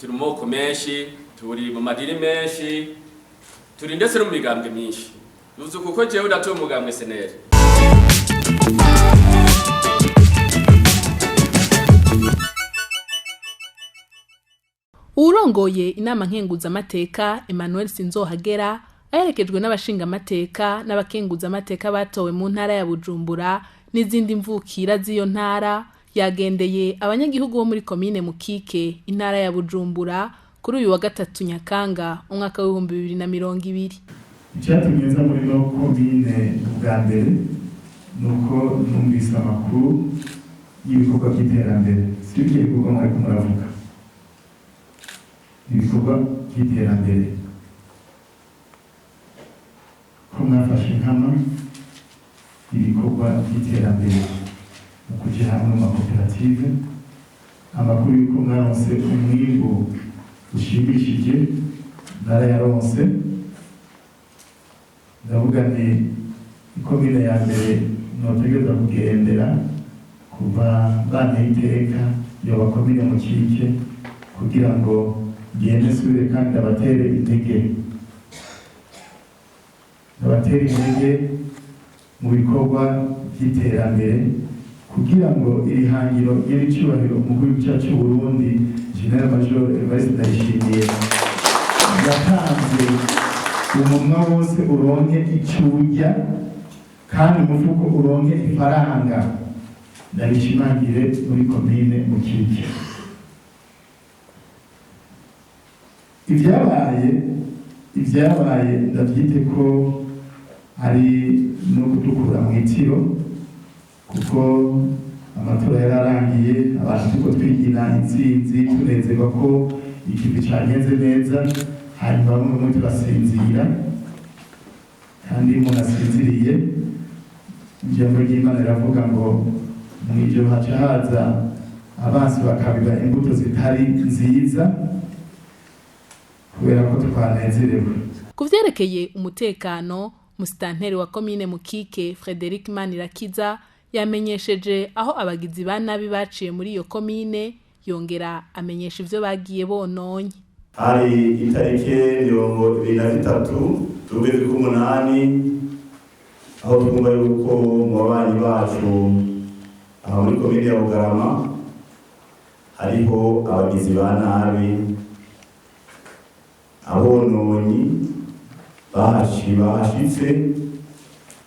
Turi mu moko menshi, turi mu madini menshi, turi ndetse no mu migambwe myinshi. Bivuze kuko jewe ndatoye umugambwe SNL. Uwurongoye inama nkenguzamateka Emmanuel Sinzohagera aherekejwe n'abashingamateka n'abakenguzamateka batowe mu ntara ya Bujumbura n'izindi mvukira z'iyo ntara, yagendeye abanyagihugu bo muri komine Mukike, intara ya Bujumbura, kuri uyu wa gatatu Nyakanga umwaka w'2020. Icyatumye nza muri no komine bwa mbere ni uko numvise amakuru y'ibikorwa by'iterambere. Si ibyo bikorwa mwariko muravuga, ibikorwa by'iterambere ko mwafashe nkama ibikorwa by'iterambere mu kuja hamwe mu makoperative, amakuru y'uko mwaronse umwimbu ushimishije narayaronse. Ndavuga nti ikomine ya mbere notegereza kugendera kuva banteye iteka yoba komine Mukike, kugira ngo ngende nsubire kandi ndabatere intege, ndabatere intege mu bikorwa by'iterambere, kugira ngo iri hangiro ry'ibicubahiro umukuru w'igihugu cyacu cy'u Burundi General Major Evariste Ndayishimiye yatanze, umunwa wose uronke icyo urya kandi umufuko uronke ifaranga, ndabishimangire muri komine Mukike. Ibyabaye ndabyite ko ari no kudukura mu itiro, kuko amatora yararangiye, abantu turiko twigina intsinzi, tunezerwa ko ikintu cagenze neza, hanyuma bamwe bamwe turasinzira. Kandi iyo umuntu asinziriye, ijambo ry'Imana riravuga ngo mw'ijoro haca haza abansi bakabiba imbuto zitari nziza, kubera ko twanezerewe. Ku vyerekeye umutekano, musitanteri wa komine Mukike Frederic Manirakiza yamenyesheje aho abagizi ba nabi baciye muri iyo komine, yongera amenyesha ivyo bagiye bononye. Hari itariki 23 z'ukwezi k'umunani, aho twumva yuko mu babanyi bacu aho muri komine ya Bugarama hariho abagizi ba nabi, abononyi bahashitse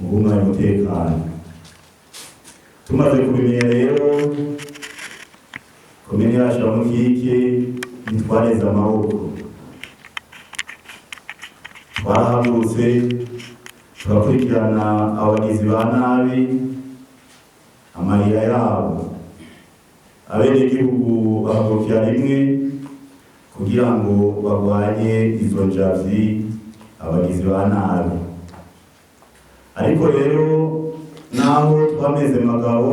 mu guhungabanya umutekano. Tumaze kubimenya rero, komine yacu ya Mukike ntitwareze amaboko, twarahagurutse turakurikirana abagizi ba nabi, amarira yabo. Abenegihugu bahagurukira rimwe kugira ngo barwanye izo njavyi, abagizi ba nabi. Ariko rero naho twameze magabo,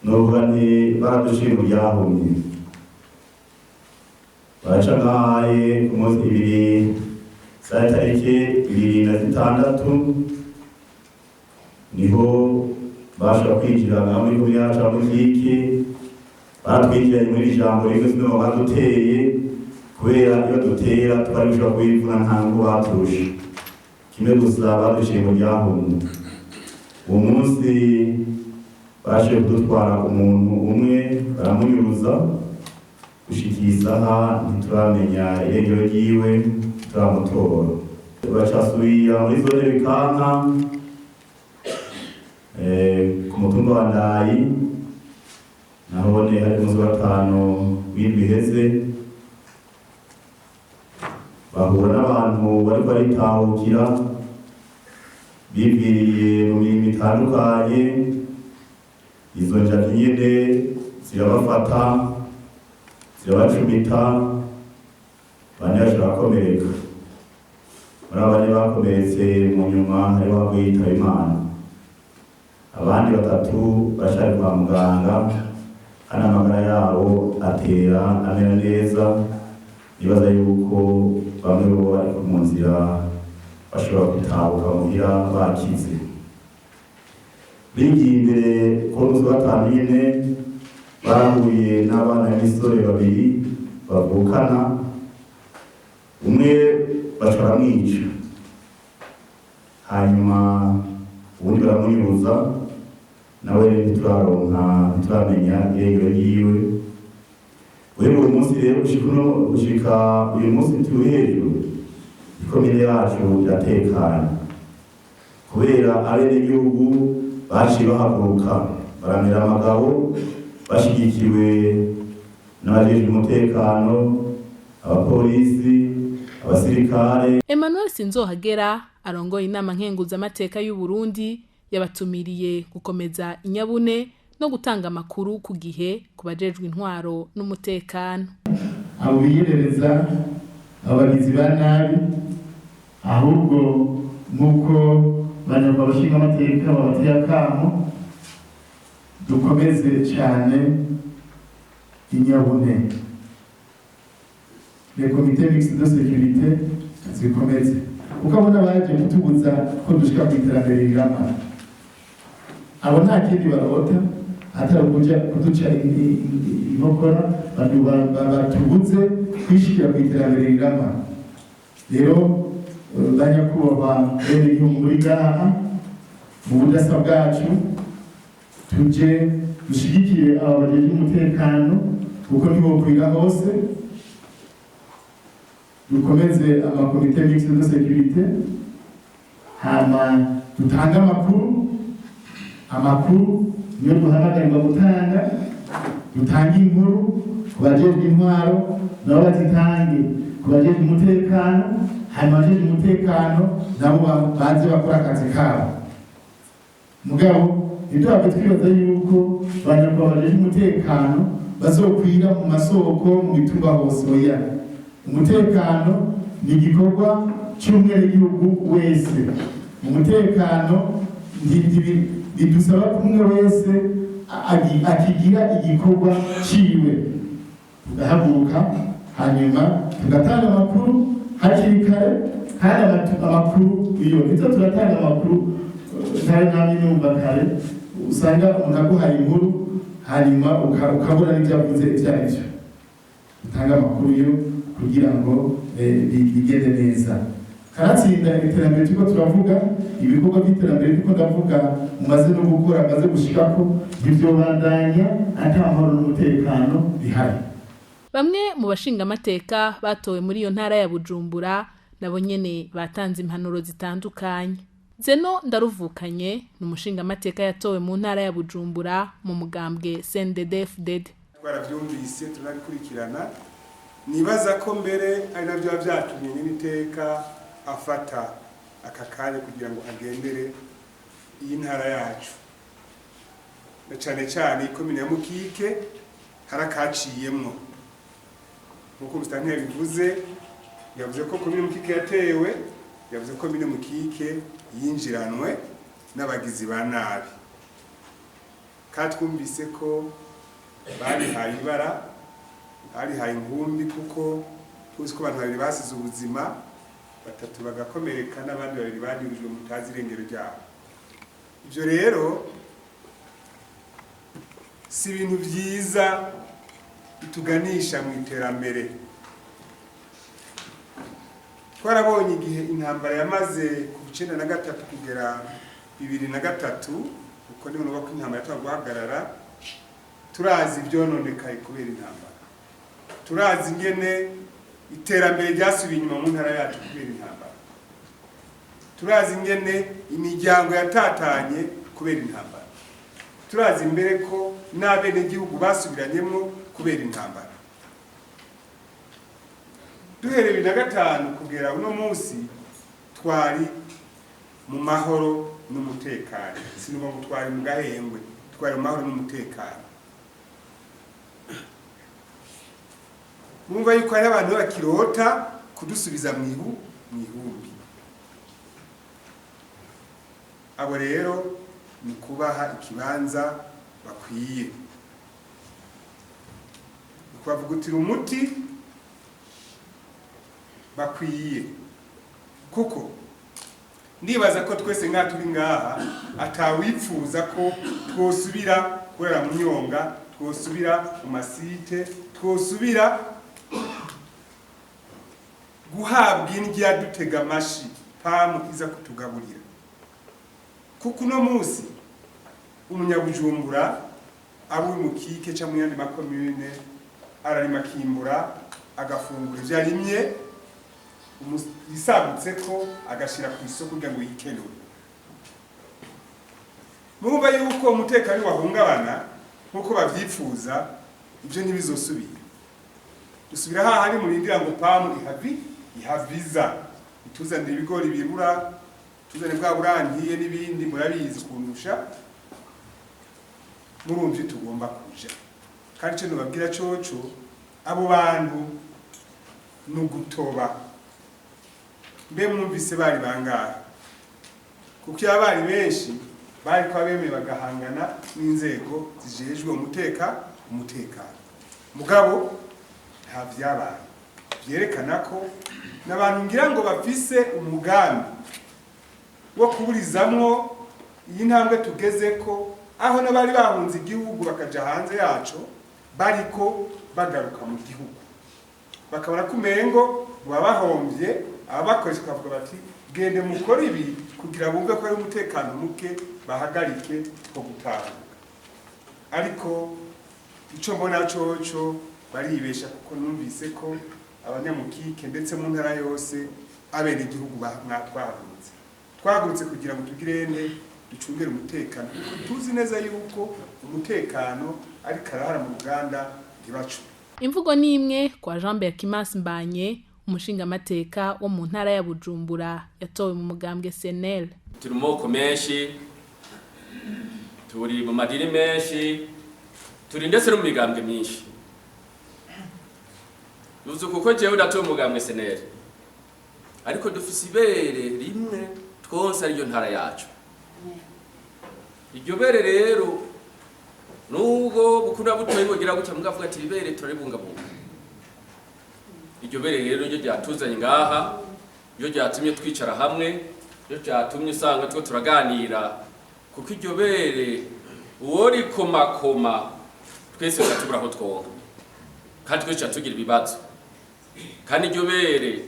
novuga nti baradushira mu ryahumye, baraca ngahaye ku munsi ibiri saa tariki 26 niho bashobora kwinjira ngaho muri komine yacu ya Mukike. Baratwinjiranye muri iri jambo rimwe, sinoma baduteye, kubera iyo dutera twari gushobora kubivuna nta ngo baturusha. Kimwe gusa badushiye mu ryahumye. Uwo munsi bashoboye kudutwara umuntu umwe, baramunyuruza, gushika iyi saha ntituramenya irengero ryiwe, turamutora. Bacasubira muri zone Bikanka, ku mutumba wa Ndayi, nahone hari umunsi wa gatanu w'indwi iheze, bahura n'abantu bariko baritahukira biviriye mu mirimo itandukanye. Izo njavyi nyene zirabafata, zirabacumita, bane bashobora bakomereka. Muri abo bane bakomeretse, mu nyuma hariho uwaguye yitaba Imana, abandi batatu baracyari kwa muganga kandi amagara yabo atera amera neza. Nibaza yuko bamwe bo bari mu nzira bashobora gutahuka muhira bakize. Bigiye imbere ko munsi wa gatanu nyene barahuye n'abana b'imisore babiri. Bavukana, umwe baca baramwica, hanyuma uwundi baramunyuruza, nawe ntituraronka, ntituramenya irengero ryiwe. Guhera uwo munsi rero gushika uyu munsi turi hejuru, ikomine yacu iratekanye kubera abenegihugu baciye bahaguruka baramera amagabo, bashigikiwe n'abajejwe umutekano, abapolisi, abasirikare. Emmanuel Sinzohagera arongoye inama nkenguzamateka y'u Burundi yabatumiriye gukomeza inyabune no gutanga amakuru ku gihe ku bajejwe intwaro n'umutekano. Abo biyerereza, abagizi ba nabi, ahubwo nk'uko banyarwanda bashinga amateka babateye akamo, dukomeze cyane inyabune, les comités mixtes de sécurité zikomeze, kuko abo n'abaje kutubuza ko dushika ku iterambere rirama. Abo nta kindi barota atari ukuja kuduca inkokora, batubuze kwishikira ku iterambere rirama. Rero banyakubahwa bene igihugu muri ngaha, mu budasa bwacu tuje dushigikire aba bajejwe umutekano, kuko ntibokwira hose. Dukomeze amakomite mixte de sécurité, hama dutange amakuru. Amakuru niyo duhamagarirwa gutanga. Dutange inkuru ku bajejwe intwaro, nabo bazitange ku bajejwe umutekano, hanyuma abajejwe umutekano nabo baze bakora akazi kabo. Mugabo ntituhave twibaza yuko banyakubahwa bajejwe umutekano bazokwira mu masoko, mu mitumba hose. Oya, umutekano ni igikorwa cy'umwenegihugu wese. Umutekano bidusaba ko umwe wese akigira igikorwa ciwe, tugahaguruka hanyuma tugatanga amakuru hakiri kare. Kandi amakuru iyo nizo turatanga amakuru, ntari namwe numva kare usanga umuntu aguhaye inkuru, hanyuma ukabura n'ibyo avuze ibyo ari byo. Dutanga amakuru yo kugira ngo bigende neza. Karatsinda iterambere turiko turavuga, ibikorwa by'iterambere turiko ndavuga mumaze no gukora, maze gushikako, ntivyobandanya ata mahoro n'umutekano bihari. Bamwe mu bashingamateka batowe muri iyo ntara ya Bujumbura nabo nyene batanze impanuro zitandukanye. Zeno Ndaruvukanye ni umushingamateka yatowe mu ntara ya Bujumbura mu mugambwe CNDD-FDD. Twaravyumvise, tunabikurikirana. Nibaza ko mbere ari navyo biba vyatumye nyir'iteka afata aka kanya kugira ngo agendere iyi ntara yacu, na cane cane ikomine ya Mukike harakaciyemwo. Nk'uko Musitanteri yabivuze, yavuze ko komine Mukike yatewe, yavuze ko komine Mukike yinjiranwe n'abagizi ba nabi, kandi twumvise ko barihaye ibara, barihaye inkumbi, kuko tuzi ko abantu babiri basize ubuzima, batatu bagakomereka, n'abandi babiri banyurujwe mutazi irengero ryabo. Ibyo rero si ibintu byiza bituganisha mu iterambere. Twarabonye igihe intambara yamaze ku 93 kugera 2003, kuko niho nuba ko intambara yatangwa guhagarara. Turazi ibyononekaye kubera intambara, turazi ingene iterambere ryasubiye inyuma mu ntara yacu kubera intambara, turazi ingene imiryango yatatanye kubera intambara, turazi mbere ko n'abenegihugu basubiranyemo kubera intambara. Duhereye 2005 kugera uno munsi twari mu mahoro n'umutekano. Sinuba ngo twari mu gahengwe, twari mu mahoro n'umutekano. Mwumva yuko hari abantu bakirota kudusubiza mu ihumbi. Abo rero ni kubaha ikibanza bakwiye, ni kubavugutira umuti bakwiye, kuko ndibaza ko twese ngaha turi ngaha atawipfuza ko twosubira kurara mu nyonga, twosubira mu masite, twosubira Guhabwa indya dutega amashi, PAM iza kutugaburira, kuko uno munsi umunyabujumbura abo mu Kike cyangwa mu yandi makomune ararima, akimbura, agafungura ivyo yarimye, isagutse ko agashira ku isoko kugira ngo yikenure. Murumva yuko umutekano wahungabana nk'uko bavyifuza, ivyo ntibizosubira. Dusubira hahandi murindira ngo PAM ihaviza ituzanire ibigori birura, tuzane bwa burangiye n'ibindi, murabizi kundusha. Murumva ivyo tugomba kuja. Kandi ico nobabwira coco, abo bantu ni ugutoba. Mbe mwumvise bari bangahe? Kuko iyo bari benshi bari kuba bemeye bagahangana n'inzego zijejwe umutekano. Mugabo nta vyabaye, vyerekana ko n'abantu ngira ngo bafise umugambi wo kuburizamwo iyi ntambwe tugezeko, aho n'abari bahunze igihugu bakaja hanze yaco bariko bagaruka mu gihugu, bakabona ko umengo baba bahombye. Ababakoresha bakavuga bati: "Gende mukore ibi," kugira bumve ko ari umutekano muke, bahagarike ko gutahuka. Ariko ico mbona coco, baribesha, kuko numvise ko abanyamukike ndetse mu ntara yose abenegihugu twahagurutse, twahagurutse kugira ngo tugirene ducungere umutekano, kuko tuzi neza yuko umutekano ari karahara mu ruganda ntibacu. Imvugo ni imwe kwa Jean Berkimas Mbanye, umushingamateka wo mu ntara ya Bujumbura yatowe mu mugambwe CNL. Turi mu moko menshi, turi mu madini menshi, turi ndetse no mu migambwe myinshi. Bivuze kuko jewe ndatoye umugambwe CNL, ariko dufise ibere rimwe twonse, ariryo ntara yacu. Iryo bere rero, nubwo bukunda butoyi bugira gutya, mugavuga ati ibere turaribungabunga. Iryo bere rero niryo ryatuzanye ngaha, niryo ryatumye twicara hamwe, niryo ryatumye usanga two turaganira, kuko iryo bere uwo rikomakoma twese turatubura aho twonka, kandi twese tugira ibibazo. Kandi iryo bere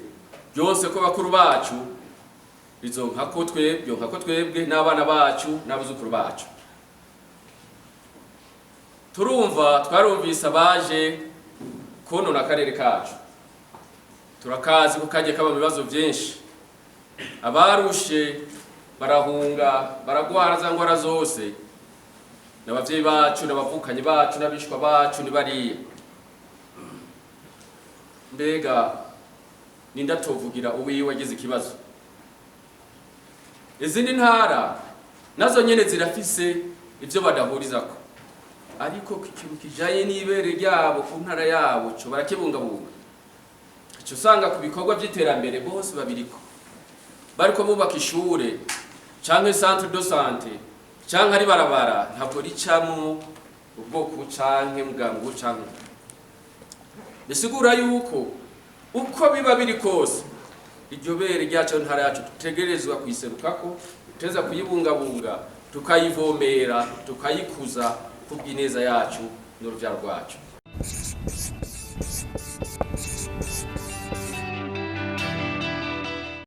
ryose ko bakuru bacu rizonka ko twebwe, ko twebwe n'abana bacu n'abuzukuru bacu. Turumva twarumvise abaje konona akarere kacu, turakazi ko kagiye kaba mu bibazo byinshi. Abarushe barahunga, baragwara za ngwara zose, n'abavyeyi bacu n'abavukanyi bacu n'abishwa bacu ni bariya. Mbega ninde atovugira uwiwe agize ikibazo? Izindi ntara nazo nyene zirafise ivyo badahurizako, ariko ku kintu kijanye n'ibere ryabo ku ntara yabo co barakibungabunga. Ico usanga ku bikorwa vy'iterambere bose babiriko, bariko bubaka ishure canke centre de santé canke ari barabara, ntabwo ricamwo ubwoko canke mugambwe canke. Bisigura yuko uko biba biri kose, iryo bere ryacu, ntara yacu, dutegerezwa kuyiserukako, tuteza kuyibungabunga, tukayivomera, tukayikuza kubw'ineza yacu n'uruvyaro rwacu.